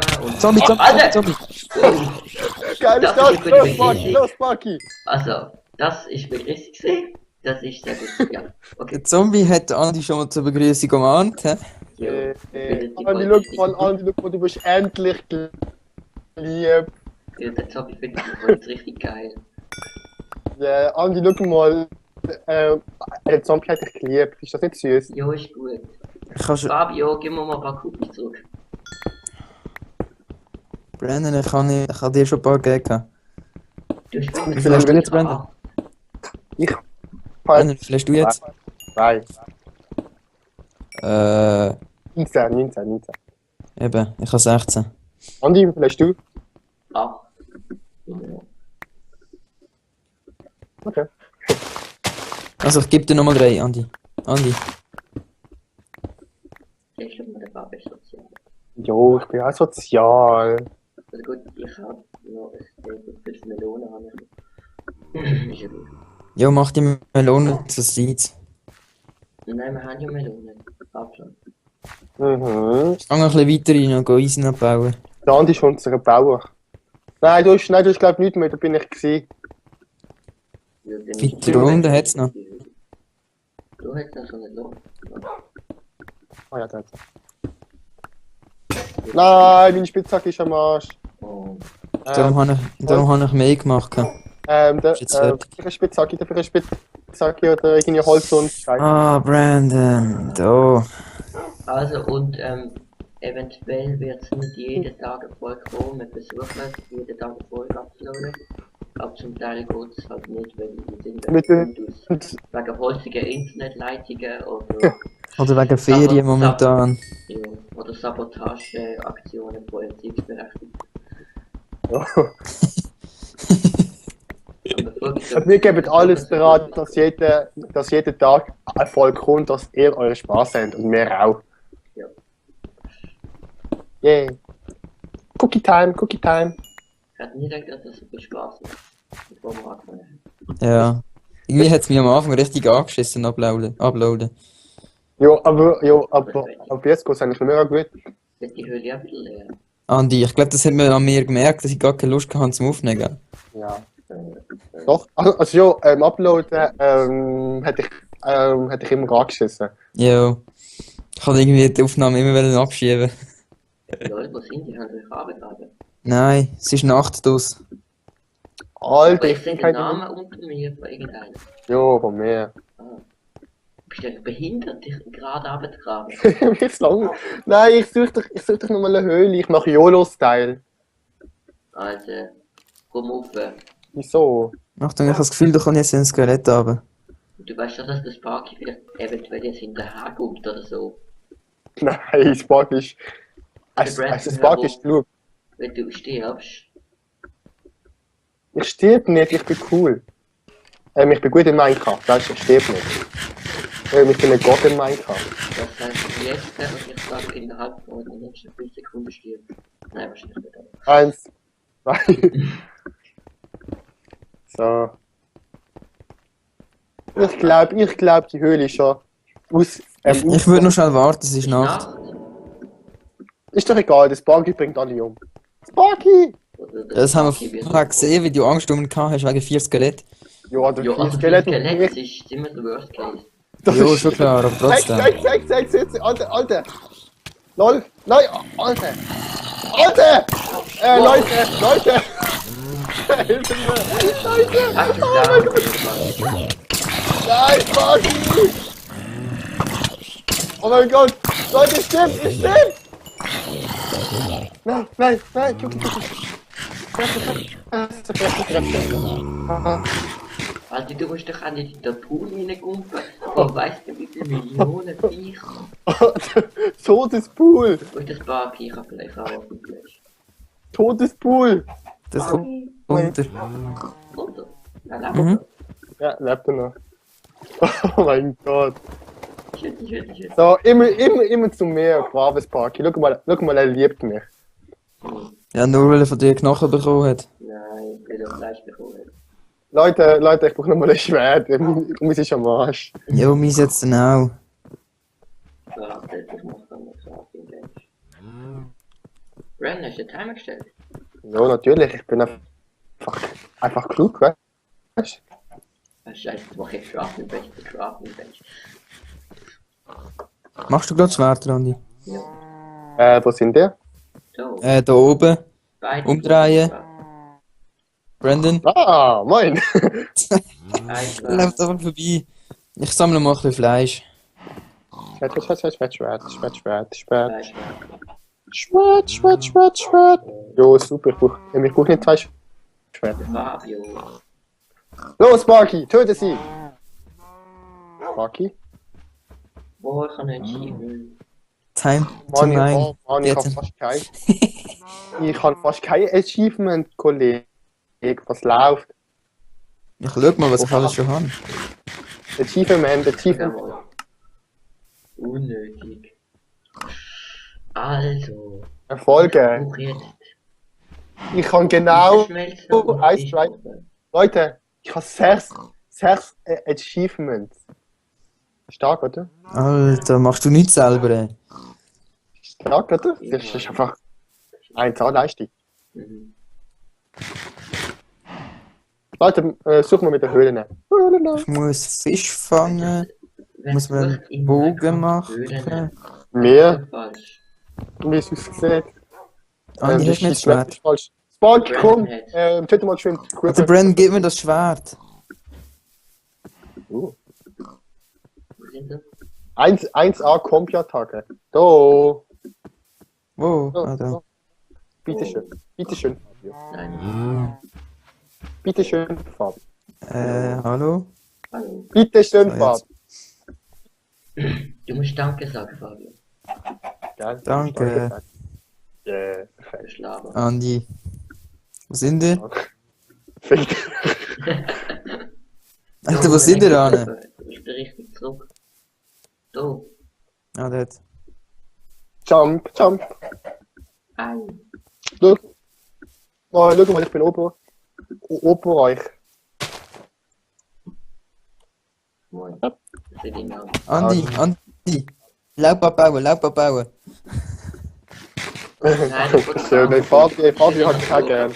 zusammen und... Zombie, Zombie, Alter! Zombie. Geile Das Start, ist eine gute los Sparky, Begrüßung. los Sparky! Also, das ist begrüßig gewesen. Das ist sehr gut, ja. Okay. Der Zombie hat Andi schon mal zur Begrüßung umarmt, hä? Jo, findet die Andi, voll schau mal, Andi, schau mal, du bist endlich geliebt. Ja, der Zombie findet die voll richtig geil. Ja, Andi, schau mal, der Zombie hat dich geliebt, ist das nicht süß? Jo, ist gut. Ich kann schon... Fabio, gib mir mal ein paar Cookies zurück. Brandon, ich habe dir schon ein paar gegeben. Du hast Wie viel hast du jetzt, Brandon? Ich Brandon, wie viel hast du jetzt? Nein, Äh, 19. eben, ich habe 16. Andi, wie viel hast du? Ah. Okay. Also, ich gebe dir nochmal 3, Andi. Andi. Ich glaube, der Fabio ist sozial. Jo, ich bin auch sozial. Also gut, ich habe noch ein 5 Melonen. Ist ja gut. Jo, mach die Melone zur Seeds. Nein, wir haben ja Melonen. Abstand. Mhm. Ich gehe noch ein bisschen weiter rein und gehe Eisen abbauen. Der Andi ist unser Bauer. Nein, du hast glaub nichts mehr, da bin ich gewesen. Ja, dann Wie ist viele Runden hat's noch? Du hättest noch so eine Lohn. Ah ja, da hat's. Nein, meine Spitzhacke ist am Arsch. Oh. Darum habe ich mehr gemacht. Der, Ist jetzt fertig. für eine Spitzhacke oder irgendwie Holz und Scheiße. Ah, Brandon, da. Also und eventuell wird es nicht jeden Tag eine Folge kommen, wir versuchen es jeden Tag eine Folge abzuladen. Aber zum Teil geht es halt nicht, weil wir sind Mit den- wegen holziger Internetleitungen oder, Oder wegen Ferien momentan. ja, oder Sabotageaktionen von Erziehungsberechtigten. Ja. Aber wirklich, Wir geben alles daran, dass jeden Tag ein Volk kommt, dass ihr euren Spaß habt und wir auch. Ja. Yay. Cookie Time, Cookie Time. Ich hätte nie gedacht, dass das so viel Spaß macht, bevor wir angefangen haben. Ja. Irgendwie hat es mich am Anfang richtig angeschissen, uploaden. Aber jetzt geht es eigentlich mega gut. Wird die Höhle ein bisschen leer. Andi, ich glaube, das hat man an mir gemerkt, dass ich gar keine Lust hatte zum Aufnehmen. Gell? Ja. Doch, also ja, Uploaden hätte ich immer angeschissen. Ja. Ich wollte irgendwie die Aufnahme immer wollen abschieben. Leute, wo sind die? Haben sie euch abgegraben? Nein, es ist Nacht aus. Alter, Aber ich ich sehe bin den kein... Namen unter mir von irgendeinem. Ja, von mir. Bist du behindert, dich gerade abzugraben? Mir ist lang. Nein, ich suche doch nochmal eine Höhle. Ich mache YOLO-Style. Also, komm auf. Wieso? Achtung, ich habe das Gefühl, da kann jetzt ein Skelett haben. Du weißt schon, dass das Sparky vielleicht eventuell jetzt hinterher kommt oder so. Nein, Spark ist... Spark ist klug. Wenn du stirbst. Ich stirb nicht, ich bin cool. Ich bin gut in Minecraft, weißt du, ich stirb nicht. Ich bin ein Gott in Minecraft. Das heißt, jetzt kann ich sage, innerhalb von den nächsten 5 Sekunden stirbt. Nein, wahrscheinlich nicht. 1, 2. So. Ich glaube, die Höhle ist schon aus. Ich würde noch schnell warten, es ist Nacht. Ist doch egal, das Sparky bringt alle um. Sparky! Das haben wir vorher gesehen, wie du Angst um hast wegen 4 Skelett. Ja, der Ja, also Skelett. Skelett ist immer der Worst Case. Jo, schon klar, aber trotzdem. Zeig, Alter! Lol! Nein, Alter! Alter! Leute! Hilfe mir! Leute! Hast du Oh mein Gott! Nein, Sparky! Oh mein Gott! Leute, ich stimmt! Nein, Jucki. Alter, du musst doch auch nicht in den Pool reingumpen. Du weißt ja, wie viele Millionen Viecher. Todespool! Wo ist das Sparky? Ich hab vielleicht auch auf dem Flash. Todespool! Das kommt unter. Runter. Ja, lebt Mhm. Ja, lebt er noch. Oh mein Gott. Schütte. So, immer zu mir, braves Sparky. Schau mal, er liebt mich. Ja, nur weil er von dir Knochen bekommen hat. Nein, ich will doch Fleisch bekommen. Leute, ich brauche nochmal ein Schwert. Mir ist am Arsch. Jo, meins jetzt dann auch. Warte, ich mach dann noch so auf den Mensch. Brandon, hast du den Timer gestellt? Ja, natürlich, ich bin einfach klug, weißt du? Scheiße, jetzt mache ich Crafting Bench. Machst du gerade Schwert, Andi? Ja. Wo sind die? So. Da oben. Beide Umdrehen. Schwert. Brandon. Ah, moin! Ein Läuft einfach vorbei. Ich sammle mal ein bisschen Fleisch. Schwert. Jo, super, ich brauch nicht 2 Schwerter. Fabio. Los, Sparky, töte sie! Sparky? Boah, ich kann nicht schieben. Time to mine. Mann, ich habe fast kein Achievement, Kollege. Was läuft? Ich schau mal, was ich alles schon habe. Achievement. Jawohl. Unnötig. Also. Erfolge. Such jetzt. Ich kann genau. Schmelzer und 1, 2. Tischpuppe. Leute, ich habe 6 Achievements. Stark, oder? Alter, machst du nichts selber, ey. Stark, oder? Das ist einfach eine Zahlleistung. Mhm. Leute, suchen wir mit der Höhle. Ich muss Fisch fangen. Wenn Muss du man echt in Bogen Höhlen machen. Mehr, falsch. wie es aussieht. Andi, hast du nicht das Schwert? Falsch. Spark, komm! Brandon Töte mal schön. Alter, Brandon, gib mir das Schwert. Wo sind sie? 1A Kombi-Attacke. Do. Wo? So, Ah, da. so. Bitteschön, Fabio. Nein. Bitteschön, Fabio. Hallo? Hallo. Bitteschön, So, Fabio. Du musst Danke sagen, Fabio. Geil. Danke. Yeah. Verschlafen. Andi. Wo sind ihr? Alter, wo sind ihr, Anne? Ich bin richtig zurück. So. Ah, dort. Jump. Ei. Schau. Oh, schau mal, ich bin Oberreich. Moin. Für die Namen. Andi. Laub abbauen. Nein, Fabio hat keinen gern.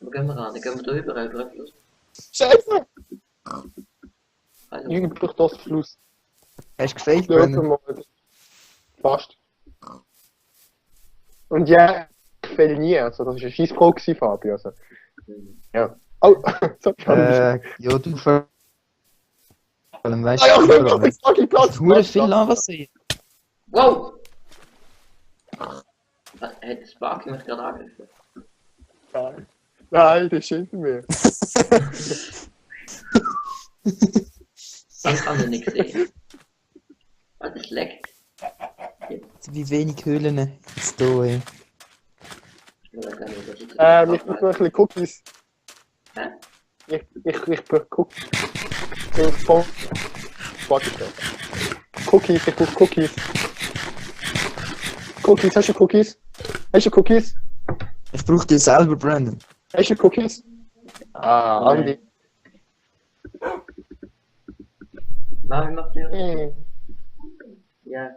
Wo gehen wir ran? Dann gehen wir da überall Fluss. Scheiße! Hallo. Irgend durch das Fluss. Hast du gesagt, Schau Brandon? mal. Fast. Und ja, ich fäll nie. Also, das war ein Scheissbro, Fabio. Also. Ja. Oh, so kann Ja, du vor allem weißt Ah ja, du, ich sag, ich Platz. nur viel Lava sehen. Wow! Hat Sparky mich gerade angegriffen? Nein, das ist hinter mir. Ich kann ihn nicht sehen. Was, das leckt? Wie wenig Höhlen jetzt da, ey. Ich weiß gar nicht, was ich Ich brauche noch ein bisschen Cookies. Hä? Ich brauche Cookies. Cookies, ich brauche Cookies. Cookies, hast du Cookies? Ich brauch die selber, Brandon. Hast du Cookies? Ah, Andi. Mami macht ja. Hm. Ja,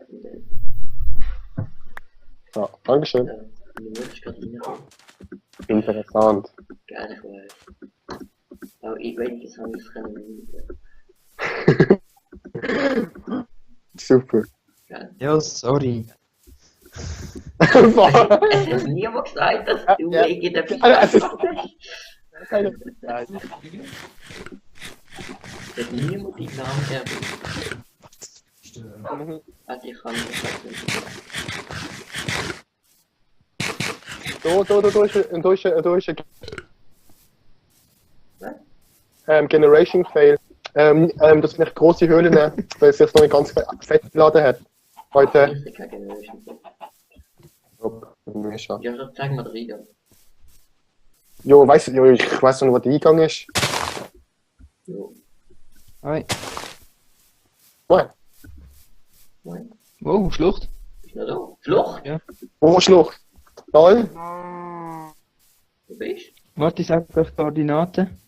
So, Dankeschön. die Mutter ist gerade reingekommen. Interessant. Geil, ich weiß. Aber ich weiß nicht, was ich kann. Super. Geil. Ja, sorry. Es hat niemand gesagt, dass du Ja. wegen der Es ist- Nein. Es hat niemand die Namen erwähnt. Also ich kann nicht Da ist ein Generation Fail. Dass nicht große Höhlen, weil es sich noch nicht ganz fett geladen hat. Heute. Das ist keine Generation. Ja, Ja, so zeig mal den Eingang. ich weiß noch nicht, wo der Eingang ist. Jo, Hi. Moin. moin. Wow, Schlucht. Ist noch da? Flucht? Wo Schlucht? Toll. Wo bist du? Warte, ich sag euch die Koordinaten.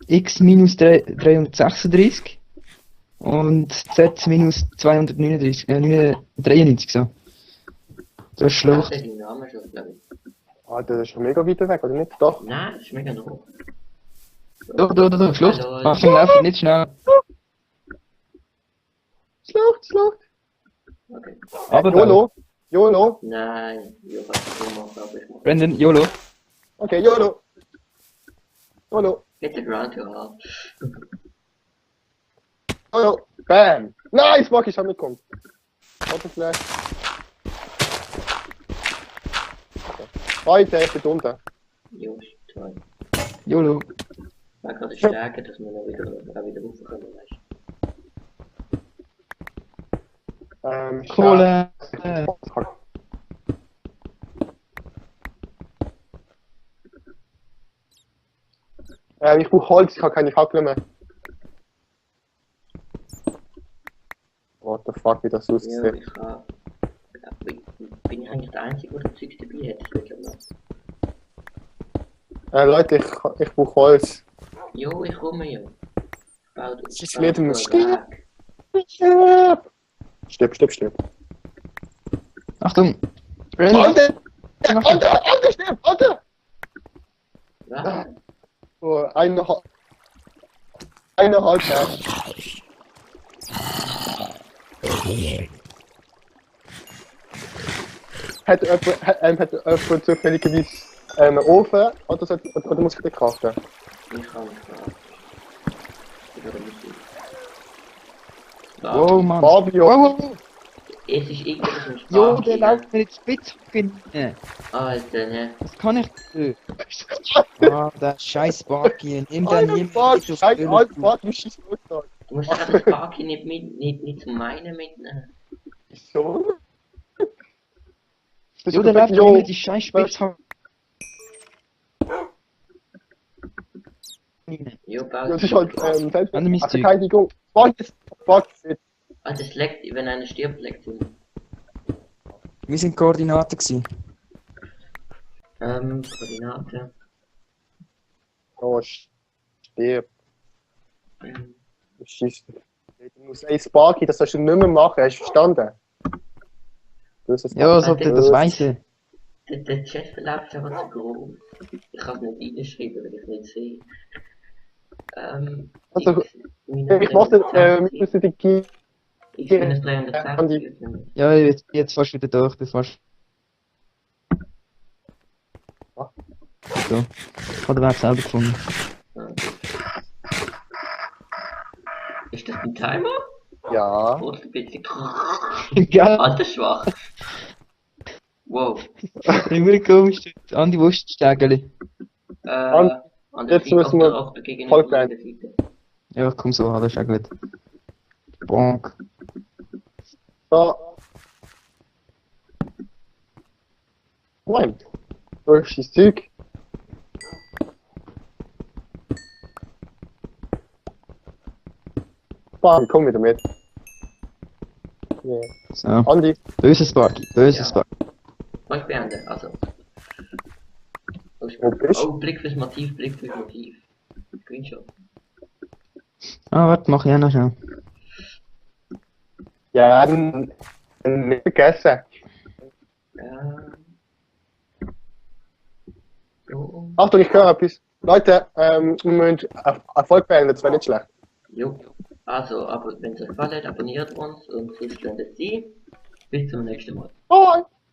X minus 336 und Z minus 239, 93 so. Das ist Schlucht. Ich den Namen schon, glaube ich. Ah, das ist schon mega weit weg, oder nicht? Doch. Nein, das ist mega hoch. Da, Schlucht. Hallo. Achtung, lauf nicht schnell. Schlucht. Okay. Aber da. YOLO. YOLO. Nein, ich habe es gemacht, aber ich mache. Brandon, YOLO. Okay, YOLO. YOLO. Hit the ground too hard. YOLO. Bam. Nice, Mark, ich hab mitgekommen. Warte vielleicht. Weiter, ich bin unten. Jo, toll. YOLO. Man kann es stärken, dass wir noch wieder raufkommen, weißt du. Kohle. Ich brauche Holz, ich habe keine Fackel mehr. What the fuck, wie das Ja, aussieht. ich habe. Bin ich eigentlich der Einzige, der Zeugs dabei hat? Ich glaube nicht. Leute, ich brauche Holz. Jo, ich komme ja. Baut Das ist nicht im Stil. Stirb. Achtung. Brandon. Alter, stirb, Alter! Was? Oh, eineinhalb Jahre. Hat jemand zufälligerweise einen Ofen oder muss ich den kraften? Ich kann nicht fragen. Ich würde Musik. Wow, Mann. Fabio! Wow. Es ist irgendwas im Jo, Spark. der läuft mir ins Spitzhacken. Alter, ne? Was kann ich tun? Ah, der scheiß Sparky. Nimm den Alter, niemand fuck, mit aufs scheiß Öl. Alter, fuck, du schießt los da. Du musst doch das Sparky nicht zum meinen mitnehmen. Wieso? Das Jo, ist der läuft jo. mir die scheiß Spitzhacken. Jo, baut. Das ist halt, Selbstverteidigung. Verteidigung. Fuck, Ah, das leckt, wenn einer stirbt, leckt ihn. Wir sind Koordinaten gewesen. Koordinate. Oh, stirb. Ähm, Scheiße. Du musst ein Sparky, das sollst du nicht mehr machen, hast du verstanden? Ja, sollte das weißen. Der Chatverlauf ist aber zu groß. Ich kann es nicht reinschreiben, weil ich nicht sehe. Also, Minus ich warte, 320. wir müssen die Key. X minus 360 öffnen. Ja, jetzt fast wieder durch, bis fast. Was? So. Ich habe den Weg selber gefunden. Ist das ein Timer? Ja. Oder ein bisschen. Geil. Alter schwach. Wow. Immer komisch. Andi Wurststägeli. An der Jetzt müssen wir auf der gegenüber Volklein. Seite. Ja, komm so, das ist auch gut. Bonk. So. Moment. Du hast das Zeug. Bam, komm wieder mit. Yeah. So. Andi, Böses Sparky, böses Ja. Sparky. Ich beende, also. wo bist du? Oh, Blick fürs Motiv. Screenshot. Ah, warte, mach ich auch noch schnell. Ja, nicht vergessen. So. Achtung, ich höre etwas. Leute, wir müssen Erfolg beenden, das wäre nicht schlecht. Jo. Also, wenn es euch gefallen hat, abonniert uns und sonst lasst es sein. Bis zum nächsten Mal. Bye!